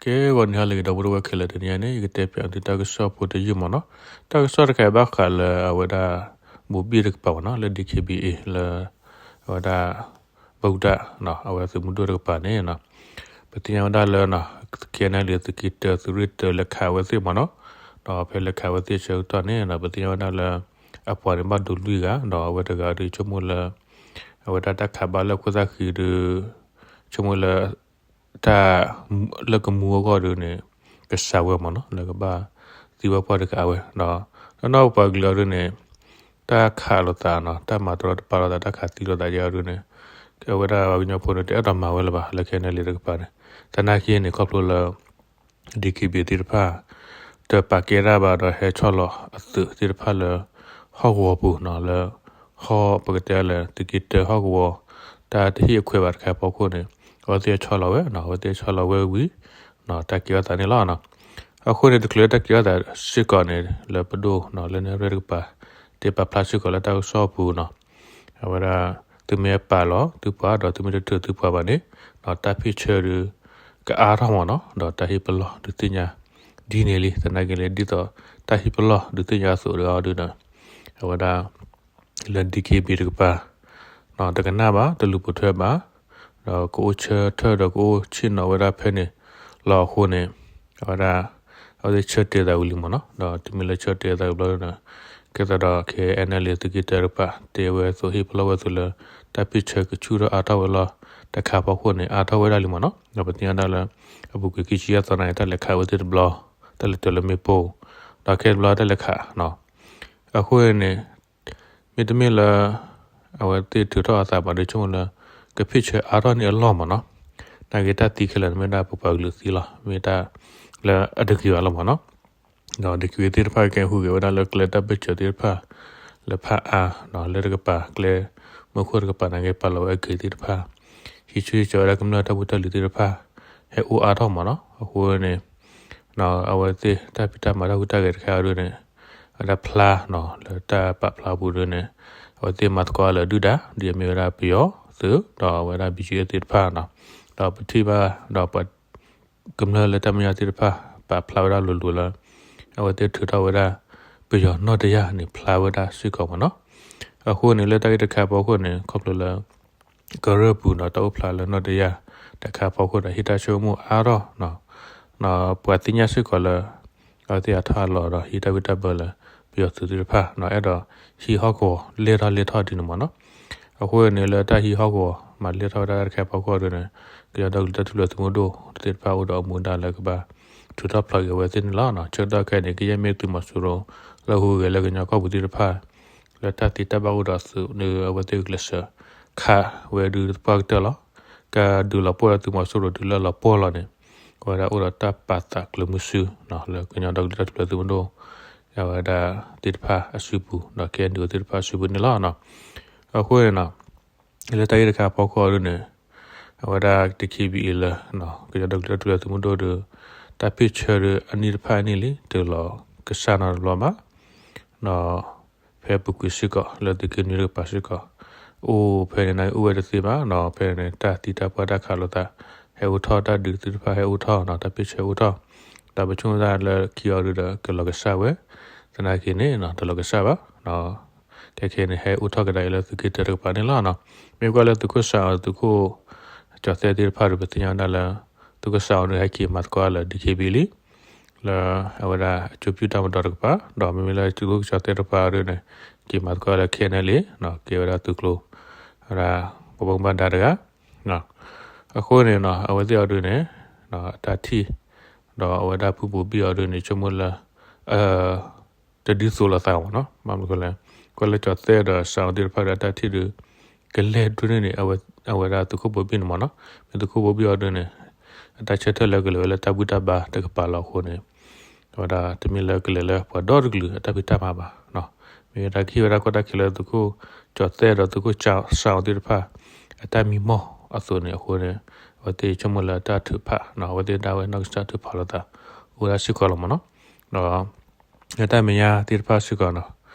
ကဲ ဂီၤနံၤဟါလၢအဂ့ၤ ဒီပုၢ်ဝဲၢ်ခဲလၢာ်, တနံၤအံၤန့ၣ် ယကတဲပၠးသုတၢ်ကစီၣ်ဖိတယုၢ်မ့ၢ်နီၤ. တၢ်ကစီၣ်တခါအံၤဘၣ်ဃးလၢအဝဲဒၣ် ဘိၤဘံၣ်တကပၤမ့ၢ်နီၤ, လၢ ဒံၣ်ခ့ဘံၣ်အ့ၣ် လၢ အဝဲဒၣ် ဘၣ်ကူတၢ် အဝဲသုးမုၢ်ဒိၣ်တကပၤန့ၣ် ပသ့ၣ်ညါဝဲဒၣ်လၢ ခဲအံၤန့ၣ် လံာ်သုးက့တၢ သုးရ့ၣ်တၢ လဲၤခးအဝဲသ့ၣ်မ့ၢ်နီၤ. ဒီးဖဲလဲၤခးအဝဲသ့ၣ်အဆၢကတီၢ်န့ၣ် ပသ့ၣ်ညါဝဲဒၣ်လၢ အပှၤန့ၣ်ဘၣ်ဒိလွံၢ်ဂၤ, ဒီးအဝဲတဂၤဒီးဆိကမိၣ်လၢ အဝဲဒၣ်တၢ်ခးဘၣ်လၢအခိၣ်သၣ်ဃံဒီး ဆိကမိၣ်လၢ တၢ်လၢကမူအဂီၢ်ဒုန့ၣ် ကစၢ်ဝဲမ့ၢ်နီၤ, လၢကဘၣ်သံဝဲပှၢ်တခါအဝဲဒီး နီၢ်နီၢ်ပှၤကလုာ်အီၤဒုန့ၣ် တၢ်ခးလိာ်သးနီၤ, တၢ်မၤတရီတပါလိာ်သး တၢ်ခးသံလိာ်သးယါအီၤဒုန့ၣ် အဝဲဒၣ်ပှၤကညီဖိန့ၣ် တအဲၣ်ဒိးမၤဝဲလၢၤဘၣ် လၢခဲအံၤန့ၣ် လံာ်တကပၤန့ၣ်. သနာ်က့န့ၣ် ခီဖျိလၢ ဒံၣ်ခ့ဘံၣ်သ့ၣ်တဖၣ် တပာ်ကဲတၢ်ဘၣ်ဒီး ဟဲဆီၣ်လီၤအသုးသ့ၣ်တဖၣ်လၢ ဟီၣ်ကဝီၤပူၤနီၤ, လၢ ဟီၣ် ပကတဲလၢ သုးက့တၢဟီၣ်ကဝီၤ တၢ်တဟ့ၣ်အခွဲးဘၣ်တခါအဖီခိၣ်န့ၣ် အဝဲသ့ၣ်ဆီၣ်လီၤဝဲနီၤ, အဝဲသ့ၣ်ဆီၣ်လီၤဝဲဝံၤ တၢ်ကဲထီၣ်သးန့ၣ်လီၤ. အဃိန့ၣ် တချုးလၢတၢ်ကဲထီၣ်သးစ့ၢ်ကီးန့ၣ် လၢပဒိၣ်နီၤ လၢနဲၣ်ရွဲၣ်တကပၤ တဲပာ်ဖျါစ့ၢ်ကီးလၢတၢ်ကစီၣ်ပူၤနီၤ, အဝဲဒၣ် သုမ့ၢ်ပာ်လီၤသုပှၤ ဒီးသုမ့ၢ်တထုးသုပှၤဘၣ်န့ၣ် တၢ်ဖ့ၣ်ဆၢဒုး ကအါထီၣ်မ့ၢ်နီၤ, ဒီးတၢ်ဟ့ၣ်ပလီၢ်ဒုးသ့ၣ်ညါဒ်န့ၣ်လံ. သနာ်က့လၢ ဒ်သိးတၢ်ဟ့ၣ်ပလီၢ်ဒုးသ့ၣ်ညါအသိးဒီးအီၤဒုန့ၣ် အဝဲဒၣ် လၢ ဒံၣ်ခ့ဘံၣ်တကပၤ တကနၣ်ဘၣ် တလူၤပိာ်ထွဲဘၣ်, ဒီးကအိၣ်ဆၢထၢၣ်ဒီးကအိၣ်ဆ့ၣ်နီၤဝဲဒၣ်ဖဲန့ၣ်လီၤအဃိန့ၣ် အဝဲဒၣ် အဝဲသ့ၣ်ဆၢတဲာ်သးဝံၤလံမ့ၢ်နီၤ, ဒီးတုၤမ့ၢ်လၢဆၢတဲာ်သးဝံၤဘျီန့ၣ် ကဲသးဒီး ခဲအံၤန့ၣ် လံာ်သုးက့တၢတကပၤ တဲဝဲအသိး ဟ့ၣ်ပလီၢ်ဝဲအသိးလၢ တၢ်ဖ့ၣ်ဆၢကဆူၣ်ထီၣ်အါထီၣ်ဝဲလီၤ. တခါအဖီခိၣ်န့ၣ် အါထီၣ်ဝဲဒၣ်လံမ့ၢ်နီၤ, ဒီးပသ့ၣ်ညါဒၣ်လၢ အပူၤကွံာ်ခံဆံယဲၢ်သီနံၤ တၢ်လဲၤခးဝဲသ့ၣ်တဘျီ တၢ်လဲၤတၢၤလၢမ့ၣ်ပိၢ် ဒီးခဲတဘျီတၢ်လဲၤခးနီၤ အဃိန့ၣ် မ့တမ့ၢ်လၢ အဝဲသ့ၣ်ထုးထီၣ်အသးဘၣ်ဒီး ဆိကမိၣ်လၢ ကဖ့ၣ်ဆၢအါထီၣ်န့ၢ်အလီၢ်မ့ၢ်နီၤ, နာ်က့တၢ်သံခဲလၢာ်န့ၣ်မ့ၢ်ဒၣ်ပပှၤကလုာ်သံလီၤ, မ့ၢ်တၢ်လၢအတဂ့ၤဘၣ်လီၤမ့ၢ်နီၤ. ဒီးဒံၣ်ခ့ဘံၣ်သ့ၣ်တဖၣ်ကဲဟူးဂဲၤဝဲဒၣ်လၢကျဲတၢ်ဘၢၣ်စၢၤသ့ၣ်တဖၣ် လၢဖးအါနီၤ, လၢတကပၤ ကျဲမူခိၣ်တကပၤနာ်က့ ပာ်လီၤဝဲအဂ့ၤသ့ၣ်တဖၣ် ဟံးဆူၣ်ဟံးဆၢဝဲဒၣ်ကမျၢၢ်တၢ်ဖိတၢ်လံၤသ့ၣ်တဖၣ် ဟဲအိၣ်အါထီၣ်မ့ၢ်နီၤ. အဃိန့ၣ် အဝဲသ့ၣ်တၢ်ဖံးတၢ်မၤတၢ်ဟူးတၢ်ဂဲၤတခါအီၤဒုန့ၣ် အဝဲဒၣ်ဖျါနီၤ လၢတၢ်ပာ်ဖျါအပူၤဒုန့ၣ် အဝဲသ့ၣ်မၤသကိးလၢဒုၣ်ဒါ ဒ်အမ့ၢ်ဝဲဒၣ်ပယီၤသုး ဒီးအဝဲဒၣ် ဘီကၠံအ့ၣ်သ့ၣ်တဖၣ်နီၤ, ဒီးပထံၣ်ဘၣ်ဒီးပှၤ ကမျၢၢ်လၢတၢ်မဲာ်ညါသ့ၣ်တဖၣ် ပာ်ဖျါဝဲဒၣ်လိၤလိၤလၢ အဝဲသ့ၣ်ထုးထီၣ်ဝဲဒၣ် ပယီၤနီၣ်တယၢ်န့ၣ် ဖျါဝဲဒၣ်စ့ၢ်ကီးမ့ၢ်နီၤ. အဃိန့ၣ် လၢတၢ်ဂ့ၢ်တခါအဖီခိၣ်န့ၣ် ခီဖျိလၢ ကရၢၢ်ပူၤဒီးတၢ်အိၣ်ဖျါလၢနီၣ်တယၢ်တခါအဖီခိၣ်ဒီး ဟ့ၣ်တၢ်ဆိကမိၣ်အါထီၣ် ပှၤသ့ၣ်ညါစ့ၢ်ကီးလၢ အဝဲသ့ၣ်အထီၣ်အလီၢ်ဒီး ဟံးတၢ်ဂံၢ်တၢ်ဘါလၢ ပယီၤသုးသ့ၣ်တဖၣ် အဲၣ်ဒိးဟံးဟီၣ်ကဝီၤလဲၢ်ထီၣ်လဲၢ်ထီၣ်ဒ်န့ၣ်မ့ၢ်နီၤ. အဃိန့ၣ် လၢတၢ်ဟံးဟီၣ်ကဝီၤမၤလဲၢ်ထီၣ်ဝဲဒၣ်တခါအဖီခိၣ်ဒ်န့ၣ် ကညီဒီကလုာ်တၢ်ထူၣ်ဖျဲးသုးမုၢ်ဒိၣ်သ့ၣ်တဖၣ်အိၣ်ဒီးအမူဒါလၢကဘၣ်ထုးထီၣ်ဖျါက့ၤအဝဲသ့ၣ်န့ၣ်လီၤ. ဆၢကတီၢ်ခဲအံၤန့ၣ် ကယဲၢ်မ့ၢ်သုးမီၤစိရိၤလၢဟူးဂဲၤလၢကညီကီၢ်ပူၤသ့ၣ်တဖၣ် လၢတၢ်သံတၢ်ဘၣ်အိၣ်ဒီးသုးန့ၣ် အဝဲသ့ၣ်ကကျဲးစၢးခးဝဲဒုးသပှၢ်ကတၢၢ်လီၤ. ကဒုးလီၤပှီၢ်လၢသုးမီၤစိရိၤဒုးလၢလီၤပှီၢ်လီၤန့ၣ် အဝဲဒၣ်အိၣ်ဒီးတၢ်ပာ်သးကျၢၤမုဆူ လၢကညီဒီကလုာ်တၢ်ထူၣ်ဖျဲးသုးမုၢ်ဒိၣ် အဝဲဒၣ်သ့ၣ်တဖၣ်အစုပူၤ ဒီး ခဲအံၤန့ၣ် သ့ၣ်တဖၣ်အစုပူၤန့ၣ်လီၤ. အဃိန့ၣ် လၢတၢ်ဂ့ၢ်တခါအဖီခိၣ်ဒ်န့ၣ် အဝဲဒၣ် ဒံၣ်ခ့ဘံၣ်အ့ၣ် လၢ ကညီဒီကလုာ်တၢ်ထူၣ်ဖျဲးသုးမုၢ်ဒိၣ်ဒီး တၢ်ဖ့ၣ်ဆၢဒီးအနံၣ်တဖၣ်အနံၣ်လံ တလီၤကစၢ်နီတဘျီဘၣ် ဒီး ဖဲအပူၤကွံာ်စ့ၢ်ကီး လၢသုးက့နွံတကပၤစ့ၢ်ကီး အိၣ်ဖဲန့ၣ် နာ်က့အိၣ်ဝဲတသ့ဘၣ် ဒီးဖဲန့ၣ် တၢ်သံတၢ်ပှၢ်တၢ်ခးလိာ်သး ဟဲအိၣ်ထီၣ် တၢ်ဒုးသ့ၣ်တဖၣ်ဟဲအိၣ်ထီၣ် တၢ်ဖ့ၣ်ဆၢဟဲအိၣ်ထီၣ် ဒီးပဆိကမိၣ်တၢ်လၢခံအီၤဒုဒီး ကလီၤကစၢ်ဝဲ သနာ်က့န့ၣ် တလီၤကစၢ်ဘၣ် ခဲခဲန့ၣ် ဟဲအိၣ်ထီၣ်ကဒါအံၤလၢသုးက့တၢတကပၤန့ၣ်လီၤ. မ့ၢ်ကွၢ်လၢသုးခိၣ်စးအီၤ သုးခိၣ်ကၠီၤသဲသ့ၣ်တဖၣ်ဒီး ပသ့ၣ်ညါဝဲဒၣ်လၢ သုးခိၣ်စးအီၤန့ၣ် ဟဲက့ၤမၤသကိးလၢ ဒံၣ်ခ့ဘံၣ်လံ လၢအဝဲဒၣ်အကၠိပၠူၣ်တၢ်မၤဒီးတကပၤ ဒီးမ့မ့ၢ်လၢသုးခိၣ်ကၠီၤသဲတကပၤဒ်န့ၣ် က့ၤမၤသကိးလၢ ခဲအံၤန့ၣ်လံ ကဲဝဲဒၣ်သုးကျိၤ အဝဲဒၣ်ပှၤဘၣ်မူဘၣ်ဒါတဂၤ အဃိန့ၣ် အဝဲသ့ၣ်အီၤဒ်န့ၣ် အတၢ်ထံၣ် ဒီးအဝဲဒၣ်ဖုဘိၤဘံၣ်အီၤဒ်န့ၣ် ဆိကမိၣ်လၢ တဒ်သိးလိာ်သးမ့ၢ်နီၤ, ဘၣ်မနုၤလဲၣ် ကွၢ်လၢကၠီၤသဲဒီးစးအီၤသ့ၣ်တဖၣ်ဒီးအတၢ်ထံၣ်ဒီး ကလဲၤဒိၣ်န့ၢ်န့ၣ် အဝဲဒၣ်သုးခိၣ်ဘိၤဘံၣ်န့ၣ်မ့ၢ်နီၤ, မ့ၢ်သုးခိၣ်ဘိၤဘံၣ်အီၤဒ်န့ၣ် အတၢ်ဆၢထၢၣ်လၢကလဲၤဝဲလၢတၢ်ဘူၣ်တၢ်ဘါတကပၤလီၤအဃိန့ၣ် အဝဲဒၣ်တမ့ၢ်လၢကလဲၤလၢပှၤဒီတကလုာ်အတၢ်ဖံးတၢ်မၤဘၣ်, မ့ၢ်ဝဲဒၣ်ကဟ့ၣ်ဝဲဒၣ်ကီၢ်တၢ်ခဲလၢာ်သုးခိၣ်ကၠီၤသဲဒီးသုးခိၣ်စးအီၤသ့ၣ်တဖၣ် အတၢ်မံမီၢ်အသိးန့ၣ်အဃိန့ၣ် အဝဲသ့ၣ်ဆိကမိၣ်လၢတၢ်ထုးဖးနီၤ, အဝဲသ့ၣ်ဒၣ်ဝဲနီၢ်ကစၢ်ထုးဖးလိာ်သး အိၣ်ဝဲဒၣ်စ့ၢ်ကီးလီၤမ့ၢ်နီၤ, ဒီး လၢတၢ်မဲာ်ညါသ့ၣ်တဖၣ်စ့ၢ်ကီးနီၤ,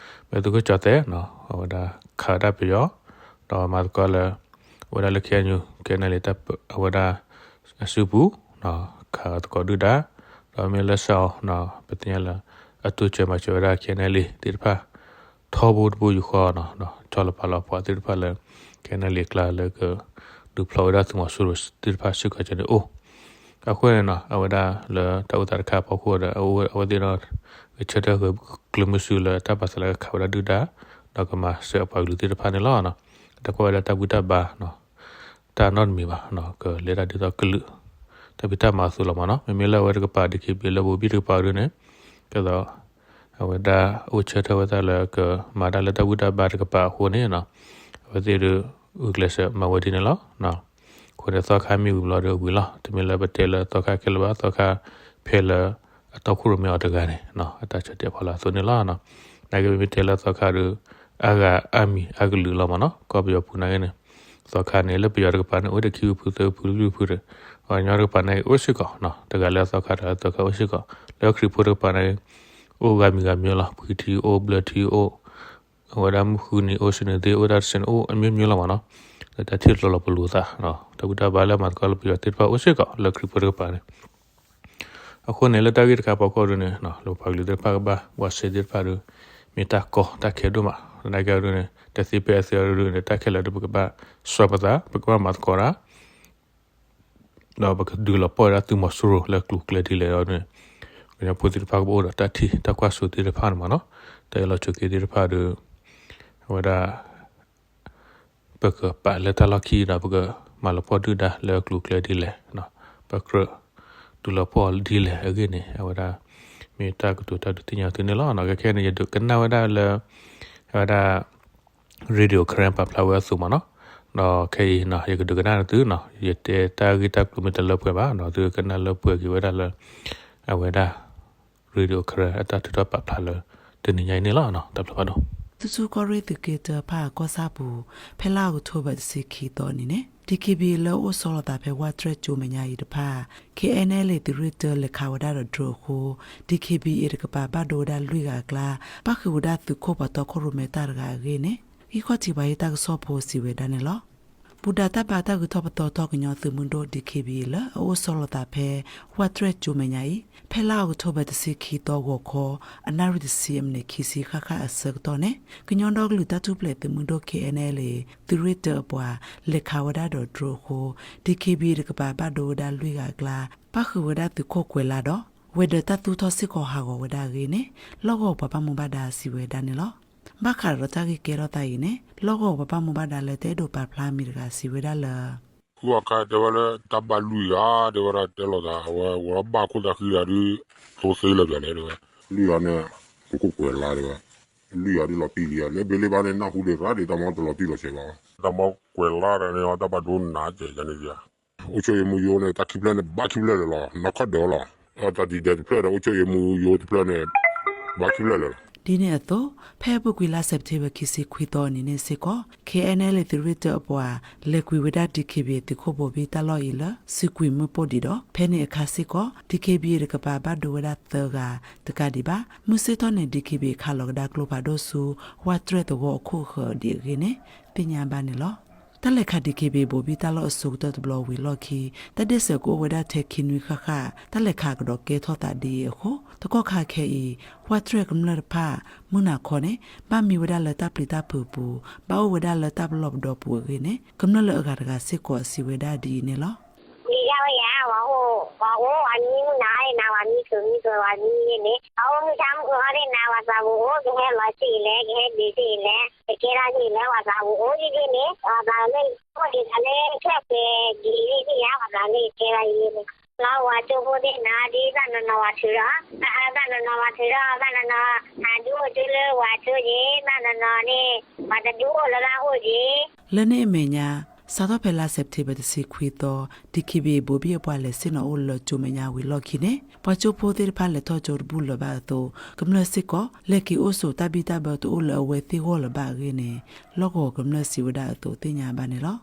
မ့ၢ်သုးခိၣ်ကၠီၤသဲနီၤ အဝဲဒၣ်ခးဝဲဒၣ်ပယီၤ ဒီးမၤသကိးလၢ အဝဲဒၣ်လၢ ခဲအံၤန့ၣ် ခဲအံၤန့ၣ်လံ အဝဲဒၣ်အစုပူၤနီၤ ခးသကိးဒုၣ်ဒါ, ဒီးမ့ၢ်လၢစးအီၤ ပသ့ၣ်ညါလၢ အတိစၢၤမၤစၢၤဝဲဒၣ် ခဲနဲလံ သ့ၣ်တဖၣ် ထီဘိတဘိယူၢ်ဃီနီၤ, ဒီးဆီလီၤပာ်လီၤပှၤသ့ၣ်တဖၣ်လၢ ခဲနဲလံအကျါလၢက ဒုးဖျီဝဲဒၣ်သုးမီၤစိရိၤသ့ၣ်တဖၣ်စ့ၢ်ကီးန့ၣ်အိၣ် အဃိန့ၣ်နီၤ အဝဲဒၣ်လၢတၢ်အိၣ်သးတခါအဖီခိၣ်ဒီး အဝဲသ့ၣ်ဒီး ဂဲၤဆၢထၢၣ်ဂဲၤကျိၤမုၢ်စုလၢတၢ်ပာ်သးလၢကခးဝဲဒၣ်ဒုၣ်ဒါ ဒီးကမၤစၢၤအပှၤကလုာ်သ့ၣ်တဖၣ်န့ၣ်လီၤ. တၢ်ကွၢ်ဝဲဒၣ်တၢ်ဘူၣ်တၢ်ဘါ တၢ်နီတမံၤဘၣ် ကလဲၤတၢ်ဒ်သိးကလုာ် တၢ်ဖံးတၢ်မၤအသိးလီၤမးနီၤ. မ့မ့ၢ်လၢအဝဲတကပၤ ဒီး ဒံၣ်ခ့ဘံၣ် လၢဘိၤဘံၣ်တကပၤဒုန့ၣ် ကဲသိး အဝဲဒၣ်အိၣ်ဆၢထၢၣ်ဝဲသးလၢကမၤတၢ်လၢတၢ်ဘူၣ်တၢ်ဘါတကပၤအဃိန့ၣ်နီၤ အဝဲသ့ၣ်ဒုး ဂုာ်ကျဲးစၢးမၤဝဲဒ်န့ၣ်လီၤ. အဃိန့ၣ် သီခါမ့ၢ်ဝံၤဘျီဒီးဝံၤလီၤ. တမ့ၢ်လၢပတဲလၢသီခါခဲလၢာ်ဘၣ် သီခါဖဲလၢ အတီခိၣ်ရိၣ်မဲအီၤတဂၤန့ၣ် အတၢ်ဆၢတဲာ်ဖီလာ်အသိးန့ၣ်လီၤ. နာ်က့မ့ၢ်တဲလၢသီခါဒီး အါဂၤအါမံၤအါကလုာ်လီၤမးနီၤ. ကီၢ်ပယီၤပူၤနာ်က့န့ၣ် သီခါန့ၣ် လၢပယီၤတကပၤန့ၣ် အိၣ်ဒီးခံဖုသၢဖုလွံၢ်ဖုဒီး ပှၤကညီတကပၤနာ်က့အိၣ်စ့ၢ်ကီးနီၤ. တဂၤလၢအသီခါ တဂၤလၢအသီခါအိၣ်စ့ၢ်ကီး. လၢခရံာ်ဖိတကပၤနာ်က့ အိၣ်ဂၤမံၤဂၤမံၤလီၤ. ပှ့ၤထံအိၣ် ဘျၢထံအိၣ် အဝဲဒၣ်မုၢ်ဃုနံၤအိၣ် စနေသ့ၣ်အိၣ် တၢ်တစဲးန့ၣ်အိၣ် အမျိုးမျိုးလီၤမးနီၤ. လၢတၢ်ထံၣ်လိၤလိၤပလိာ်သး တၢ်ဘူၣ်တၢ်ဘါလၢမၤသကိးလၢပယီၤသ့ၣ်တဖၣ်အိၣ်စ့ၢ်ကီး လၢခရံာ်ဖိတကပၤန့ၣ်. အဃိန့ၣ် လၢတၢ်ဂ့ၢ်တခါဖီခိၣ်ဒုန့ၣ် လၢပှၤကလုာ်သ့ၣ်တဖၣ်ကဘၣ် ပှၤစဲသ့ၣ်တဖၣ်ဒု မ့ၢ်တၢ်ကီတၢ်ခဲဒိၣ်မး သနာ်က့ဒုန့ၣ် တသ့ဖဲအသ့အီၤဒုန့ၣ် တၢ်ခဲလၢာ်ဒု ပကဘၣ်စွၢပသး ပကဘၣ်မၤသကိးတၢ် ဒီးပကဒုးလီၤပှီၢ်ဝဲဒၣ်သုးမီၤစိရိၤလၢကျိၤကျဲဒ်လဲၣ်ဒီးန့ၣ် ကညီဖိသ့ၣ်တဖၣ်ကဘၣ်အိၣ်ဒီးတၢ်ထံၣ်တၢ်ကွၢ်စိသ့ၣ်တဖၣ်န့ၣ်မးနီၤ. တၢ်အ့ၣ်လိာ်ဆိးက့သ့ၣ်တဖၣ်ဒီး အဝဲဒၣ် ပကပာ်လၢတၢ်လီၢ်ခံဒီး ပကမၤလီၤပှီၢ်ဒုၣ်ဒါလၢကျိၤကျဲဒ်လဲၣ်, ပကြၢးဒုးလီၤပှီၢ်ဒ်လဲၣ်အဂ့ၢ်န့ၣ် အဝဲဒၣ် မ့ၢ်တၢ်ကတိၤတၢ်ဒုးသ့ၣ်ညါသုန့ၣ်လီၤ. ခဲခဲန့ၣ် ယဒုးကနၣ်ဝဲဒၣ်လၢ အဝဲဒၣ် Radio Karen ပာ်ဖျါဝဲအသိးမးနီၤ. ဒီးခဲအံၤ ယကဒုးကနၣ်သုနီၤ, ယတဲတၢ်ဂ့ၢ်တၢ်ကျိၤမ့ၢ်တလၢပှဲၤဘၣ်နီၤ, သုကနၣ်လၢပှဲၤက့ၤဝဲဒၣ်လၢ အဝဲဒၣ် Radio Karen အတၢ်ထုးထီၣ်ပာ်ဖျါလၢ တနံၤညါအံၤန့ၣ်လီၤ. တၢ်ဘျုးဖးဒိၣ်. သူၣ်ဆူၣ်ကီၢ်ရ့ၣ်သုးက့တၢဖးကီၢ်ဆၣ်ပူၤ ဖဲလါအီးကထိဘၢၣ်တဆံခံသီအနံၤန့ၣ် DKBA လၢအအိၣ်ဆီလီၤသးဖဲဝၢ်တြဲၣ်ကၠိမဲာ်ညါအံၤတဖၣ် KNLA သုးရ့ၣ်တၢလဲၤခးဝဲဒၣ်ဒီး drone အဃိ DKBA တကပၤဘၣ်ဒိဝဲဒၣ်လွံၢ်ဂၤအကျါ ပၣ်ဃုာ်ဝဲဒၣ်သုးခိၣ်ပှၤတီခိၣ်ရိၣ်မဲတၢ်တဂၤအဂ့ၢ်န့ၣ် ဂံၢ်ခီၣ်ထံးပှၤဟ့ၣ်တၢ်ကစီၣ်ဖိစံးဝဲဒၣ်န့ၣ်လီၤ. ပူၤဒၣ်တၢ်ဘါတၢ်ဂုၤထီၣ်ပသီထီၣ်ကညီသုးမုၢ်ဒိၣ် DKBA လၢအအိၣ်ဆီလီၤသးဖဲ ဝၢ်တြဲၣ်ကၠိမဲာ်ညါအံၤ ဖဲလါအီးကထိဘၢၣ်တဆံခံသီဂီၤခီ အနၣ်ရံၣ်တဆံအမံးနံးခံဆံဃၣ်ဃၣ်အဆၢကတီၢ်န့ၣ် ကညီဒီကလုာ်တၢ်ထူၣ်ဖျဲးသုးမုၢ်ဒိၣ် KNLA သုးရ့ၣ်တၢအပှၤ လဲၤခးဝဲဒၣ်ဒီး drone အဃိ DKBA တကပၤဘၣ်ဒိဝဲဒၣ်လွံၢ်ဂၤအကျါ ပၣ်ဃုာ်ဝဲဒၣ်သုးခိၣ်ကွဲၤလါဒီး ဝဲၤဒၢးတၢ်သူၣ်ထီၣ်စ့ၢ်ကီးဟးဂီၤဝဲဒၣ်အဂ့ၢ်န့ၣ် လီၢ်ကဝီၤပှၤဘၣ်မူဘၣ်ဒါစံးဝဲဒၣ်န့ၣ်လီၤ. ဘၣ်ဃးဒီးတၢ်ဂ့ၢ်ကဲထီၣ်သးအံၤန့ၣ် လီၢ်ကဝီၤပှၤဘၣ်မူဘၣ်ဒါလၢတအဲၣ်ဒိးပာ်ဖျါအမံၤတဂၤစံးဝဲဒၣ်လၢ ဃုအခါတဲဝဲလၢတၢ်ဘၣ်လွံၢ်ဂၤ တဲဝဲဒၣ်တဲလိာ်သး အဝဲဝဲဘၣ်ခိၣ်သးဃံဂၤဒု သိသ့လၢာ်ပှၤန့ၣ်တဲဝဲ လွံၢ်ဂၤန့ၣ် သုးခိၣ်ကွဲၤလါတဲဝဲ လွံၢ်ဂၤဒုလီၤတံၢ်လံဧါ လၢဘ့လ့ဘၣ်န့ၣ် နၢ်ဟူဒံးရၣ်ဒံး တၢ်မီတလီၤတံၢ်လီၤဆဲးဘၣ်ဝဲ တၢ်မီကွဲၤလါတဂၤန့ၣ် တၢ်ဘၣ်ဒိနးကဲးန့ၣ်ဧါ အုပ်ချုပ်ရေးမှူးရုံးန့ၣ် တၢ်ခံဖျၢၣ်န့ၣ် ဘၣ်ခံဖျၢၣ်လၢာ်လီၤ နီၢ်ခီၣ်ဒၢးလီၤ တၢ်ဒ်ဒဲးတဖျၢၣ်ဒီး အုပ်ချုပ်ရေးမှူးရုံးတဖျၢၣ်န့ၣ် ဘၣ်ခံဖျၢၣ်လၢာ်လီၤ. ဒ်န့ၣ်အသိး ဖဲအပူၤကွံာ်လါစဲးပထ့ဘၢၣ်ခံဆံခွံသီအနံၤန့ၣ်စ့ၢ်ကီး KNLA သုးရ့ၣ်တၢအပှၤ လဲၤကွံာ်ဝဲဒၣ် DKBA သုးခိၣ်ဘိၤဘံၣ်တၢ်လီၢ်အံၤလၢ စုကွံာ်မုၢ်ပိၢ်ဒံးဒီး ဖဲန့ၣ်အခါစ့ၢ်ကီး DKBA တကပၤဘၣ်ဒိဝဲဒၣ်သၢဂၤတကးဒံးဘၣ် မုၢ်ဆ့ၣ်ထီၣ်န့ၣ် DKBA ခးလီၤကဒါကျိဖးဒိၣ်ဆူ ဝၢ်တြဲၣ်သဝီအခိၣ်ဃၢၤဒံးအဂ့ၢ်န့ၣ် သ့ၣ်ညါဘၣ်န့ၣ်လီၤ. တၢ်လဲၤခး DKBA ဘိၤဘံၣ်တၢ်လီၢ်အဆိကတၢၢ်တဘျီဝံၤလီၢ်ခံ တၢ်ဒ့ၣ်စၢၤကအိၣ်ဝဲဒၣ်ထဲခံနွံဃၣ်ဃၣ် တၢ်လဲၤခးကဒီးကဲထီၣ်သးဒ်အံၤအဃိ တကီၢ်ခါခဲအံၤ ဝၢ်တြဲၣ်ကမျၢၢ်တဖၣ် မုၢ်နၤခီန့ၣ် ဘၣ်မံဝဲဒၣ်လၢတၢ်ပျံၤတၢ်ဖုးပူၤ ဘၣ်အိၣ်ဝဲဒၣ်လၢတၢ်ပလီၢ်ပဒီပူၤအဂ့ၢ်န့ၣ် ကမျၢၢ်လၢအဂၤတဂၤစ့ၢ်ကီးစံးဝဲဒၣ်ဒ်အံၤန့ၣ်လီၤ. မံၤဒၣ်ဝဲယၤ ပှၤအိၣ် ပှၤအိၣ် ပှၤမံမုၢ်နၤဒ်နၤ ပှၤမံဖုးမံဖုး ပှၤမံယဲန့ၣ် ပှၤအိၣ်မုၢ်ဆါမုၢ်ဃုာ်ဟီဒ်နၤ ပှၤသးပူၤအိၣ် ကဟဲလီၤစ့ၢ်လဲၣ် ကဟဲဒုးစ့ၢ်လဲၣ် ကကဲထီၣ်စ့ၢ်လဲၣ် ပှၤသးပူၤအိၣ်ဒ်န့ၣ် ပှၤသးပူၤအိၣ်ဒ်န့ၣ် အိၣ်ဒံးသးလၢချၢၣ်ကျဲဒ်န့ၣ် ပှၤသးပူၤန့ၣ်ကဲထီၣ်ယဲန့ၣ် လီၤဝၤကၠိဖိသ့ၣ်နၤဒ် ဘၣ်နီၤနီၤဝၤထုးဒီး ဘၣ်နီၤနီၤဝၤထုးဒီး ဘၣ်နီၤနီၤ ဟးဒုးအိၣ်ကၠိလၢဝၤကၠိက့ၤ ဘၣ်နီၤနီၤန့ၣ် ပှၤတဒုးအိၣ်လၢဘၣ်အိၣ်က့ၤ လၢန့ၣ်အမဲာ်ညါ စးထီၣ်ဖဲလါစဲးပထ့ဘၢၣ်တဆံခွံသီ DKBA ဘိၤဘံၣ်အပှၤလဲၤဆ့ၣ်နီၤအိၣ်လၢကၠိမဲာ်ညါဝံၤလီၢ်ခံန့ၣ် ပှၤကၠိဖိသ့ၣ်တဖၣ်လဲၤထီၣ်ကၠိတဘူၣ်လၢၤဘၣ်အသိး ကမျၢၢ်စ့ၢ်ကီး လဲၤက့ၤအိၣ်ဆိးတၢ်ဘံၣ်တၢ်ဘၢတအိၣ်လၢအဝဲသ့ၣ်ဂီၢ်လၢၤဘၣ်အဂ့ၢ်န့ၣ် လီၢ်ကဝီၤကမျၢၢ်စံးဝဲဒၣ်အသိးသ့ၣ်ညါဘၣ်န့ၣ်လီၤ.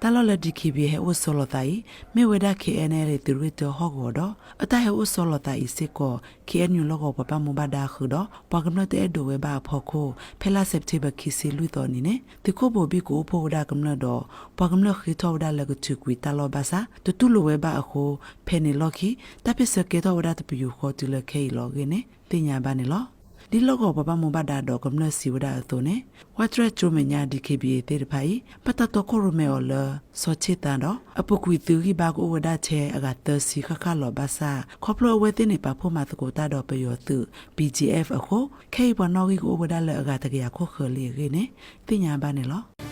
တၢ်လီၢ်လၢ DKBA ဟဲအိၣ်ဆီလီၤသးအံၤ မ့ၢ်ဝဲဒၣ် KNLA သုးရ့ၣ်တၢဟီၣ်ကဝီၤဒီး အတၢ်ဟဲအိၣ်ဆီလီၤသးအံၤစ့ၢ်ကီး KNU လီၢ်ကဝီၤပှၤဘၣ်မူဘၣ်ဒါဃုာ်ဒီး ပှၤကမျၢၢ်တအဲၣ်ဒိးဝဲဘၣ်အဖီခိၣ် ဖဲလါစဲးပထ့ဘၢၣ် ခံဆံလွံၢ်သီအနံၤန့ၣ် သုးခိၣ်ဘိၤဘံၣ်ကအိၣ်ဖှိၣ်ဝဲဒၣ်ကမျၢၢ်ဒီး ပှၤကမျၢၢ်ဃ့ထီၣ်ဝဲဒၣ်လၢကထုးကွံာ်တၢ်လီၢ်ဘၣ်ဆၣ် တတူၢ်လိာ်ဝဲဘၣ်အဃိ ဖဲန့ၣ်လီၢ်ခံ တၢ်ဖ့ၣ်ဆၢကဲထီၣ်ဝဲဒၣ်တပယူာ်ဃီတုၤလၢခဲအံၤလီၤအဂ့ၢ်န့ၣ် သ့ၣ်ညါဘၣ်န့ၣ်လီၤ. ဒ်လီၢ်ကဝီၤပှၤဘၣ်မူဘၣ်ဒါဒီးကမျၢၢ်စံးဝဲဒၣ်အသိးန့ၣ် ဝၣ်တရဲၣ်ကၠိမဲာ်ညါ DKBA သ့ၣ်တဖၣ်အံၤ ဘၣ်တၢ်တီခိၣ်ရိၣ်မဲအီၤလၢ စီၤဆ့ၣ်သၣ်ဒီး အပူၤကွံာ်သုးဂံၢ်ဘါကအိၣ်ဝဲဒၣ်ထဲအဂၤသၢဆံဃၣ်ဃၣ်လီၤဘၣ်ဆၣ် ခီဖျိအဝဲသ့ၣ်န့ၣ် ပာ်ဖှိၣ်မၤသကိးတၢ်ဒီးပယီၤသုး BGF အဃိ ခဲအံၤပှၤနီၣ်ဂံၢ်ကအိၣ်ဝဲဒၣ်လၢအဂၤတကယၤခိၣ်ဃၢၤလံအဂ့ၢ်န့ၣ် သ့ၣ်ညါဘၣ်န့ၣ်လီၤ.